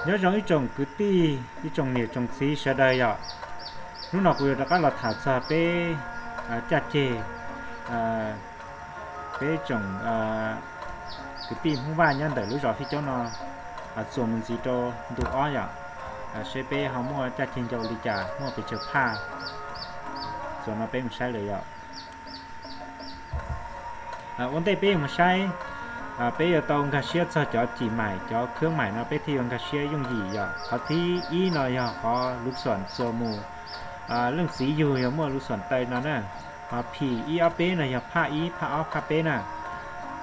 Nyob zoo ib tsoom kwv tij, ib tsoom niam tsoom txiv sawv daws yom. Hnub no kuv yuav rov qab los tham txog peb caj ceg, peb tsoom kwv tij Hmoob Vaj nyob ntawm lub zos Fij Caub no txuas mus ntxiv rau ntu ob yom, seb peb ho muaj caj ceg ncau li cas, muaj pes tsawg phaj. Txuas no peb mus saib lawm yom. Ua ntej peb yuav mus saib, peb yuav tau nkag siab txog cov cim maim, cov khwb maim no peb thiaj yuav nkag siab yooj yim yom. Qhov thib ib no yog qhov lub xuam txuas mus, leej txiv yug yog muaj lub xuam taw no na. Ho phim ib ob peb no yog phaj ib, phaj ob, phaj peb na.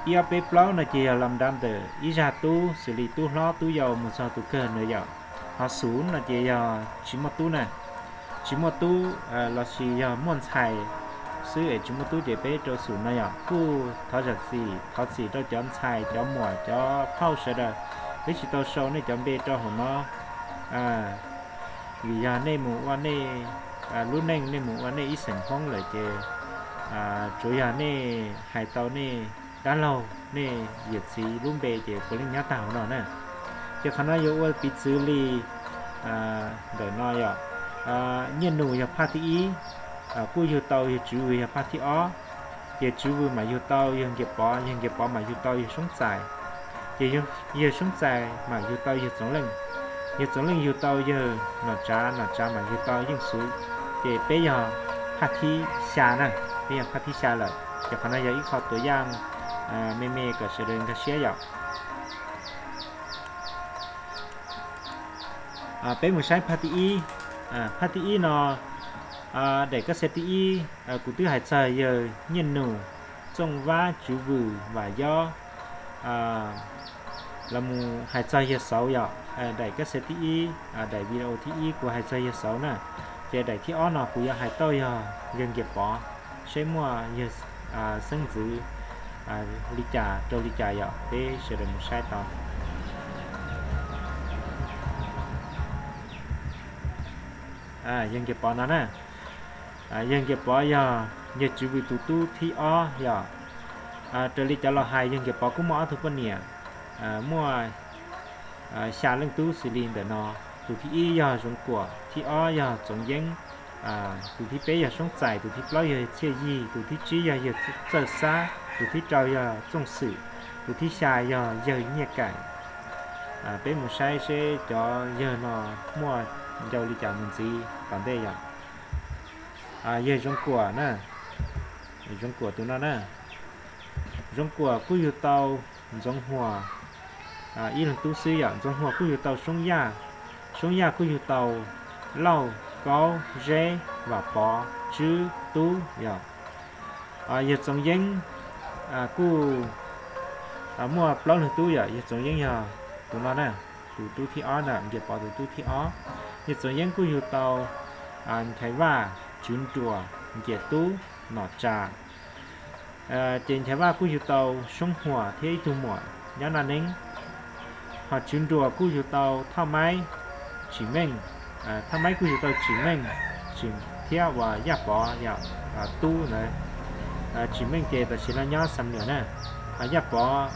Ib ob peb plaub no ces yog lam nrad ntawm ib zaj tub, xws li tub hlob tub yau mus txog tus kawg na yom. Ho xum no ces yog tsis muaj tub na, tsis muaj tub lossis yog muaj ntxhais xwb es tsis muaj tub ces peb rau xum no yom. Kuj thov zam txim, thov txim rau cov ntxhais, cov muam, cov phauj sawv daws, peb tsis tau sau nej cov npe rau hauv no, vim yog nej mus ua nej lub neej, nej mus ua nej ib xeem Hmoob lawm ces tsuav yog nej hais tau nej dab laug, nej yawm txiv lub npe ces puav leej nyob tag hauv no na. Ces qhov no yuav ua piv txwv li ntawm no yom. Nyiaj Nus yog phaj thib ib, kuj yug tau yawg Tswv Vwm yog phaj thib ob. Ces Tswv Vwm mam yug tau yawg Nkias Pov, yawg Nkias Pov mam yug tau yawg Soob Txais. Ces yawg Soob Txais mam yug tau yawg Txoov Leej, yawg Txoov Leej yug tau yawg Nom Tsav, Nom Tsav mam yug tau Yeej Xuv. Ces peb yog phaj thib xya na, peb yog phaj thib xya lawm. Ces qhov no yog ib qho tuav yaj me me kom sawv daws nkag siab yom. Peb mus saib phaj thib ib. Phaj thib ib no, daim kab xev thib ib, kuv twb hais txog yawg Nyiaj Nus, Txooj Vab, Tswv Vwm, Vam Yob, los mus hais txog yawg Xauv yom. Daim kab xev thib ib, daim video thib ib kuv hais txog yawg Xauv na. Ces daim thib ob no kuv yuav hais tau yog yawg Nkias Pov, seb muaj yawg xeeb ntxwv li cas rau li cas yom, peb sawv daws mus saib tau. Yawg Nkias Pov no na, yawg Nkias Pov yog yawg Tswv Vwm tus tub thib ob yom. Raws li cov laus hais yawg Nkias Pov kuj muaj ob tug poj niam, muaj xya leej tub xws li ntawm no. Tus thib ib yog Zoov Kuam, thib ob yog Txoov Yeeb, tus thib peb yog Soob Txais, tus thib plaub yog Txhiaj Yig, tus thib tsib yog yawg Txawj Xab, tus thib rau yog Txooj Xwm, tus thib xya yog yawg Nyiaj Kaim. Peb mus saib seb cov yawg no muaj ncau li cas mus ntxiv tom ntej yom. Yawg Zoov Kuam na, Zoov Kuam tus no na. Zoov Kuam kuj yug tau Ntxoov Huas ib leeg tub xwb yom. Ntxoov Huas kuj yug tau Soob Yaj, Soob Yaj kuj yug tau Lauj, Kaub, Zeb, Vam Pov, Tswb, Tub yom. Yawg Txoov Yeeb kuj muaj plaub leeg tub yom. Yawg Txoov Yeeb yog tus no na, tus tub thib ob na, Nkias Pov tus tub thib ob. Yawg Txoov Yeeb kuj yug tau Nchaiv Vaj, Tswv Nruas, Nkias Tub, Nom Tsa. Ces Nchaiv Vaj kuj yug tau Soob Huas thiab ib tug muam nyob Naj Neeb. Ho Tswv Nruas kuj yug tau Thoj Maib, Tsim Meej. Thoj Maib kuj yug tau Tsim Meej, Tsim thiab uas Yaj Pov yom, Tub ntawd. Tsim Meej ces tam sim no nyob Xam Nuam na. Ho Yaj Pov,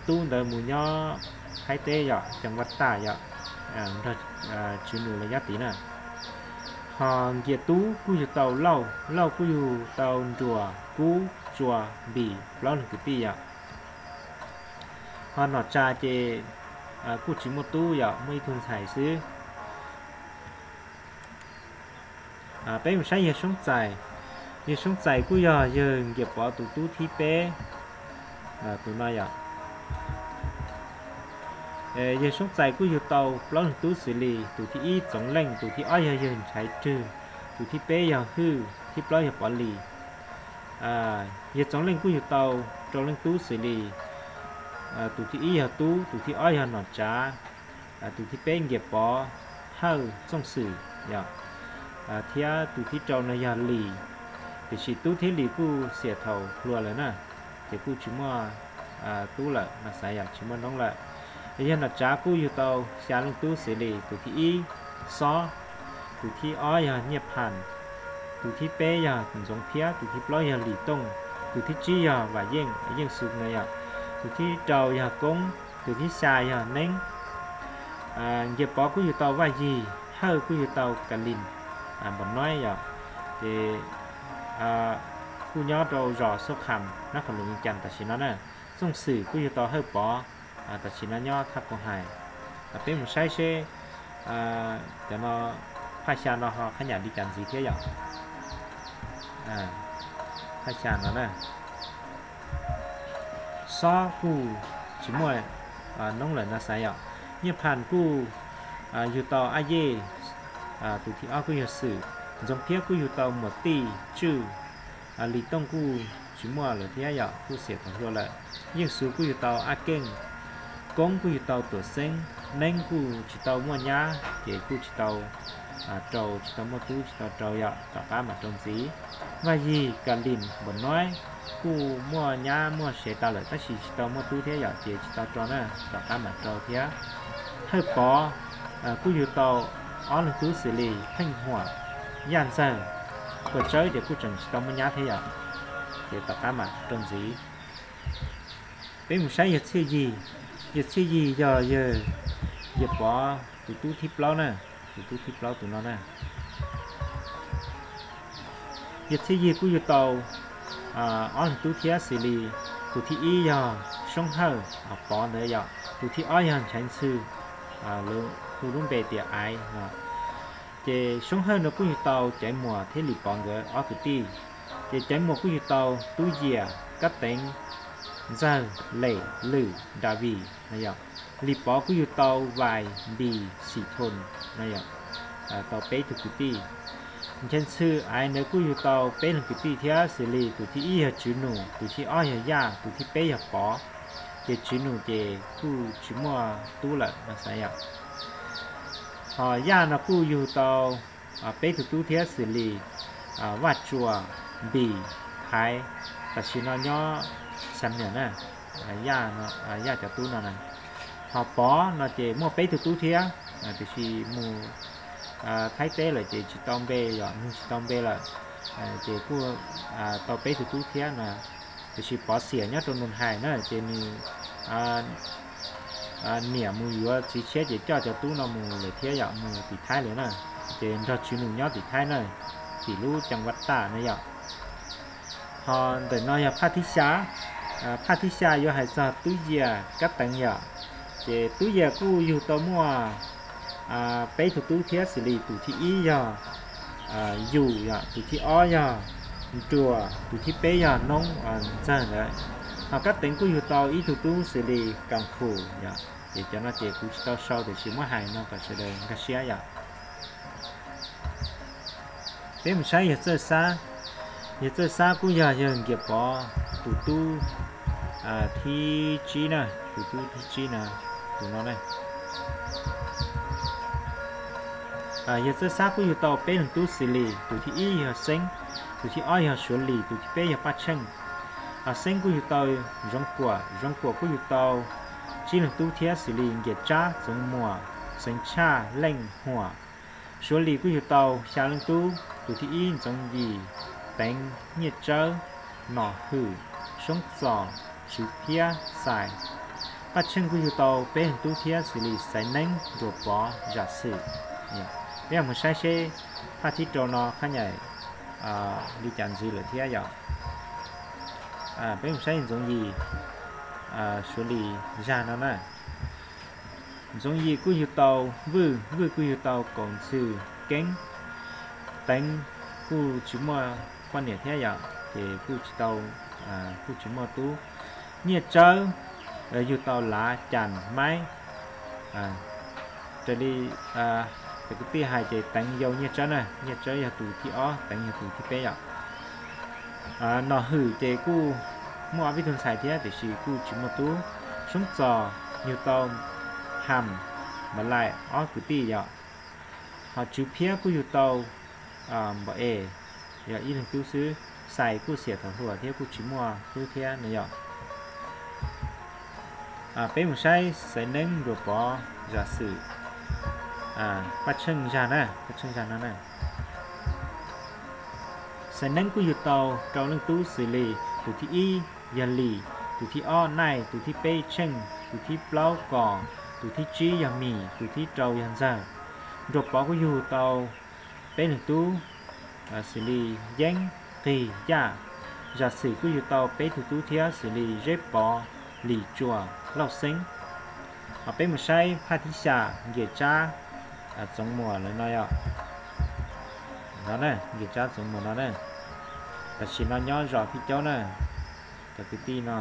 Tub ntawd mus nyob Thaib teb yom, cees Vaj Taj yom, nrog Tswv Nruas lawv nyob tid na. Ho Nkias Tub kuj yug tau Lauj, Lauj kuj yug tau Nruas, Kub, Tsua, Npis plaub leeg kwv tij yom. Ho Nom Tsa ces kuj tsis muaj tub yom, muaj ib tug ntxhais xwb. Peb mus saib yawg Soob Txais. Yawg Soob Txais kuj yog yawg Nkias Pov tus tub thib peb, tus no yom. Yawg Soob Txais kuj yug tau plaub leeg tub xws li tus thib ib Txoov Leej, tus thib ob yog yawg Nchaiv Rwg, tus thib peb yog Hwj, thib plaub yog Pov Lis. Yawg Txoov Leej kuj yug tau rau leej tub xws li tus thib ib yog Tub, tus thib ob yog Nom Tsav, tus thib peb Nkias Pov, Hawj, Txooj Xwm yom, thiab tus thib rau no yog Lis. Tiam sis Tub thiab Lis kuj xiam thaum hluas lawm na, ces kuj tsis muaj tub lawm no, xav yam tsis muaj noob lawm. Yog Nom Tsav kuj yug tau xya leej tub xws li tus thib ib Xob, tus thib ob yog Nyiaj Phas, tus thib peb yog Ntxoov Phiab, tus thib plaub yog Lis Tooj, tus thib tsib yog Vam Yeej, Yeej Xu no yom, tus thib rau yog Koob, tus thib xya yog Neeb, Nkias Pov kuj yug tau Vaj Yig, Hawj kuj yug tau Kas Lis, Npam Noib yom. Ces kuj nyob rau zos Xub Kham, nab Kham Lus Vias Cas tam sim no na. Txooj Xwm kuj yug tau Hawj Pov, tam sim no nyob Thaj Koom Hais. Peb mus saib seb cov no, phaj xya no ho qhab nyam li cas ntxiv thiab yom. Phaj xya no na, Xob kuj tsis muaj noob lawm no xav yom. Nyiaj Phas kuj yug tau Ab Yej, tus thib ob kuj yog Xwm. Ntxoov Phiab kuj yug tau Muas Tij, Tswj. Lis Tooj kuj tsis muaj lawm thiab yom, kuj xiam tau hlua lawm. Yeej Xus kuj yug tau Ab Keej, Koob kuj yug tau Tuam Xeeb, Neeb kuj tsis tau muaj nyab ces kuj tsis tau rau, tsis tau muaj tub tsis tau rau yom, tom qab mam rau ntxiv. Vaj Yig, Kas Lis, Npam Noib kuj muaj nyab muaj sev tas lawm tab sis tsis tau muaj tub thiab yom, ces tsis tau rau na, tom qab mam rau thiab. Hawj Pov kuj yug tau ob leeg tub xws li Pheej Huam, Yaj Ntxawg, Kua Tsawb ces kuj tseem tsis tau muaj nyab thiab yom, ces tom qab mam rau ntxiv. Peb mus saib yawg Txhiaj Yig. Yawg Txhiaj Yig yog yawg Nkias Pov tus tub thib plaub na, tus tub thib plaub tus no na. Yawg Txhiaj Yig kuj yug tau ob leeg tub thiab xws li tus thib ib yog Soob Hawj, Pov ntawd yom, tus thib ob yog Nchaiv Ntxhw, lawv hu lub npe tias Aiv no. Ces Soob Hawj no kuj yug tau Caiv Muas thiab Lis Pov nkawd ob kwv tij. Ces Caiv Muas kuj yug tau Tub Yias, Kab Teev, Ntxawg, Lem, Lwm, Nra Vim no yom. Lis Pov kuj yug tau Vais, Npis, Xim Thoo no yom, tau peb tug kwv tij. Nchaiv Ntxhw, Aiv ntawd kuj yug tau peb leeg kwv tij thiab xws li tus thib ib yog Tswv Nus, tus thib ob yog Yaj, tus thib peb yog Pov. Ces Tswv Nus ces kuj tsis muaj tub lawm no xav yom. Ho Yaj no kuj yug tau peb tug tub thiab xws li Vaj Tsua, Npis, Haiv, tam sim no nyob Xam Nuam na, Yaj cov tub no na. Ho Pov no ces muaj peb tug tub thiab, tiam sis mus Thaib teb lawm ces tsis tau npe, yog nug tsis tau npe lawm, ces kuj tau peb tug tub thiab no. Tiam sis Pov xiam nyob rau Nus Hais na, ces nws niam mus yuav txiv tshiab ces coj cov tub no mus lawm thiab yom, mus tim Thaib lawm na. Ces nrog Tswv Nus nyob tim Thaib na, tim lub Cees Vaj Taj na yom. Ho ntawm no yog phaj thib xya. Phaj thib xya yuav hais txog Tub Yias, Kab Teev yom. Ces Tub Yias kuj yug tau muaj peb tug tub thiab xws li tus thib ib yog Yus yom, tus thib ob yog Nruas, tus thib peb yog Noob Ntxawg ntawd. Ho Kab Teev kuj yug tau ib tug tub xws li Kas Khum yom. Ces cov no ces kuv tsis tau sau tiam sis muab hais no kom sawv daws nkag siab yom. Peb mus saib yawg Txawj Xab. Yawg Txawj Xab kuj yog yawg Nkias Pov tus tub thib tsib na, tus tub thib tsib na, tus no na. Yawg Txawj Xab kuj yug tau peb leeg tub xws li tus thib ib yog Xeeb, tus thib ob yog Suav Lis, tus thib peb yog Paj Tsheej. Xeeb kuj yug tau Zoov Kuam, Zoov Kuam kuj yug tau tsib leeg tub thiab xws li Nkias Tsab, Txoov Muas, Xeev Tshaj, Leej Huam. Suav Lis kuj yug tau xya leej tub, tus thib ib Ntxoov Yis, Teev, Nyiaj Tsawb, Nom Hwm, Soob Txos, Tswv Phiab, Xais. Paj Tsheej kuj yug tau peb leeg tub thiab xws li Xaiv Neeb, Nruas Pov, Zam Xwm. Peb mus saib seb phaj thib rau no qhab nyam li cas ntxiv lawm thiab yom. Peb mus saib Ntxoov Yis, Suav Lis zag no na. Ntxoov Yis kuj yug tau Vwj, Vwj kuj yug tau Kaum Ntxhw, Keeb. Teev kuj tsis muaj poj niam thiab yom, ces kuj tsis tau, kuj tsis muaj tub. Nyiaj Tsawb yug tau Lav, Cas, Maib. Raws li cov kwv tij hais ces Teev yau Nyiaj Tsawb na, Nyiaj Tsawb yog tus thib ob, Teev yog tus thib peb yom. Nom Hwm ces kuj muaj ob peb tug ntxhais thiab tiam sis kuj tsis muaj tub. Soob Txos yug tau Ham, Npam Laim ob kwv tij yom. Ho Tswv Phiab kuj yug tau Npam Es, yog ib leeg tub xwb. Xais kuj xiam thaum hluas thiab kuj tsis muaj tub thiab no yom. Peb mus saib Xaiv Neeb, Nruas Pov, Zam Xwm, Paj Tsheej zag na, Paj Tsheej zag no na. Xaiv Neeb kuj yug tau rau leej tub xws li tus thib ib yog Lis, tus thib ob Naij, tus thib peb Tsheej, tus thib plaub Kos, tus thib tsib yog Mis, tus thib rau yog Ntxawg. Nruas Pov kuj yug tau peb leeg tub, xws li Yeeb, Qig, Yaj. Zam Xwm kuj yug tau peb tug tub thiab, xws li Zeb Pov, Lis Tsuas, Lauj Xeeb. Ho peb mus saib phaj thib xya, Nkias Tsab, Txoov Muas lawv no yom. No, Nkias Tsab, Txoov Muas no na. Tam sim no nyob zos Thib Caub na, cov kwv tij no.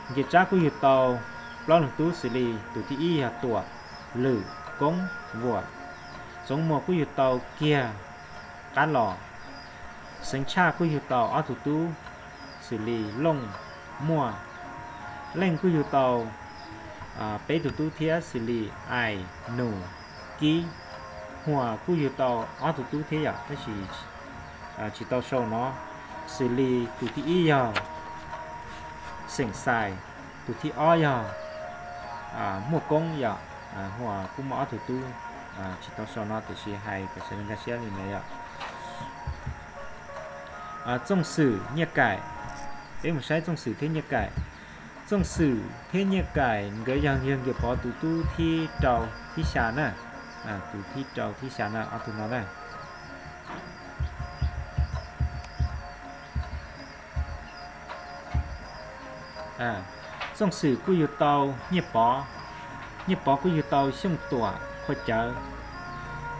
Nkias Tsab kuj yug tau plaub leeg tub xws li tus thib ib yog Tuam, Lwm, Koob, Vuam. Txoov Muas kuj yug tau Kiag, Qab Los. Xeev Tshaj kuj yug tau ob tug tub xws li Looj, Muaj. Leej kuj yug tau peb tug tub thiab xws li Ais, Nus, Kib. Huas kuj yug tau ob tug tub thiab yom, tab sis tsis tau sau no, xws li tus thib ib yog Xeem Xais, tus thib ob yog Muaj Koob yom. Huas kuj muaj ob tug tub, tsis tau sau no tiam sis hais kom sawv daws nkag siab li ntawd yom. Txooj Xwm, Nyiaj Kaim. Peb mus saib Txooj Xwm thiab Nyiaj Kaim. Txooj Xwm thiab Nyiaj Kaim nkawd yog yawg Nkias Pov tus tub thib rau thib xya na. Tus thib rau thib xya na, ob tug no na. Txooj Xwm kuj yug tau Nyiaj Pov, Nyiaj Pov kuj yug tau Xyooj Tuam, Qhua Cawv.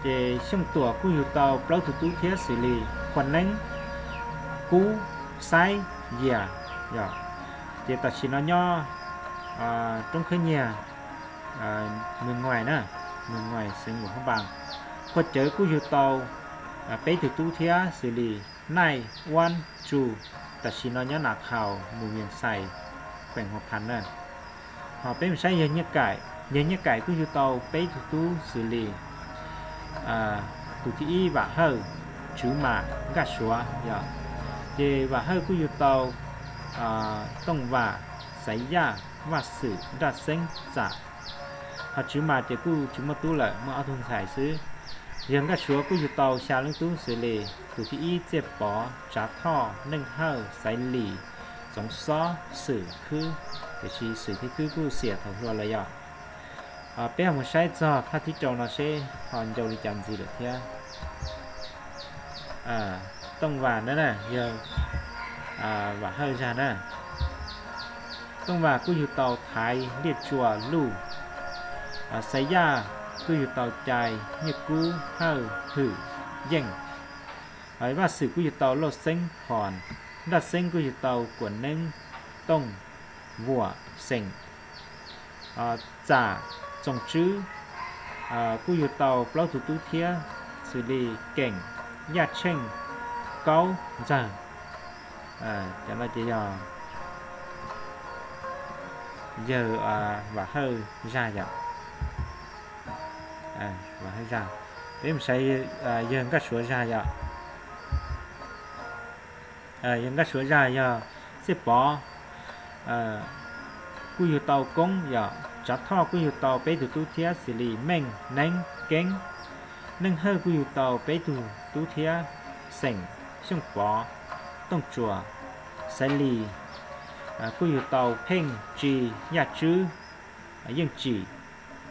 Ces Xyooj Tuam kuj yug tau plaub tug tub thiab xws li Qhua Neeb, Kub, Xaib, Yias yom. Ces tam sim no nyob roob khab nyiag Mws Nguais na, Mws Nguais xeev Luam Phab Npas. Qhua Cawv kuj yug tau peb tug tub thiab xws li Naij, Uab, Tsu, tam sim no nyob Nas Khaus, Mus Vias Xais, kheem Huas Phas na. Ho peb mus saib yawg Nyiaj Kaim, yawg Nyiaj Kaim kuj yug tau peb tug tub xws li tus thib ib Vam Hawj, Tswv Mas, Nkaj Suav yom. Ces Vam Hawj kuj yug tau Tooj Vam, Xaiv Yaj, Vaj Xwm, Nraj Xeeb, Txam. Ho Tswv Mas ces kuj tsis muaj tub lawm, muaj ob tug ntxhais xwb. Yawg Nkaj Suav kuj yug tau xya leej tub xws li tus thib ib Txiaj Pov, Tsav Thoj, Neej Hawj, Xaiv Lis, Txoov Xob, Xwm, Khwb, tiam sis Xwm thiab Khwb kuj xiam thaum hluas lawm yom. Peb ho mus saib txog phaj thib rau no seb ho ncau li cas ntxiv lawm thiab. Tooj Vam na, yawg Vam Hawj zag na. Tooj Vam kuj yug tau Thaiv, Liaj Tsua, Luj. Xaiv Yaj kuj yug tau Cai, Nyiaj Kub, Hawj, Hwm, Yeej. Vaj Xwm kuj yug tau Lauj Xeeb, Hos. Nraj Xeeb kuj yug tau Kuam Neeb, Tooj, Vuam, Xeem. Txam, Txoos Tswb kuj yug tau plaub tug tub thiab xws li Keem, Yaj Tsheej, Kaub, Ntxawg. Cov no ces yog yawg Vam Hawj zag yom. Vam Hawj zag. Peb mus saib yawg Nkaj Suav zag yom. Yawg Nkaj Suav zag yog Txiaj Pov kuj yug tau Koob yom, Tsav Thoj kuj yug tau peb tug tub thiab xws li Meej, Neeb, Keeb. Neej Hawj kuj yug tau peb tug tub thiab, Xeem, Xyooj Pov, Tooj Tsuas, Xaiv Lis, kuj yug tau Pheej, Tsi, Yaj Tswb, Yeej Tsim.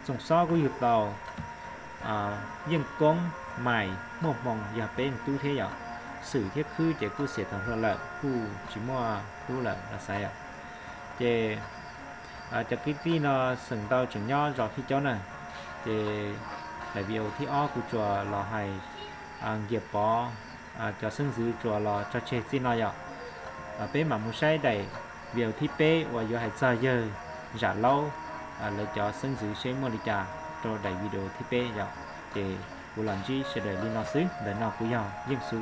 Txoos Xob kuj yug tau Yeej Koob, Mais, Muaj Hmoo yog peb tug tub thiab yom. Xwm thiab Khwb ces kuj xiam thaum hluas lawm kuj tsis muaj tub lawm los xaiv yom. Ces cov kwv tij no xeem ntau tseem nyob zos Thib Caub na. Ces daim video thib ob kuv tsuas los hais Nkias Pov cov xeeb ntxwv tsuas los tso tseg txij no yom. Peb mam mus saib daim video thib peb uas yuav hais txog yawg Zam Laub lawv cov xeeb ntxwv seb muaj li cas rau daim video thib peb yom. Ces kuv los ntsib sawv daws li no xwb, ntawm no kuv yog Yeej Xu.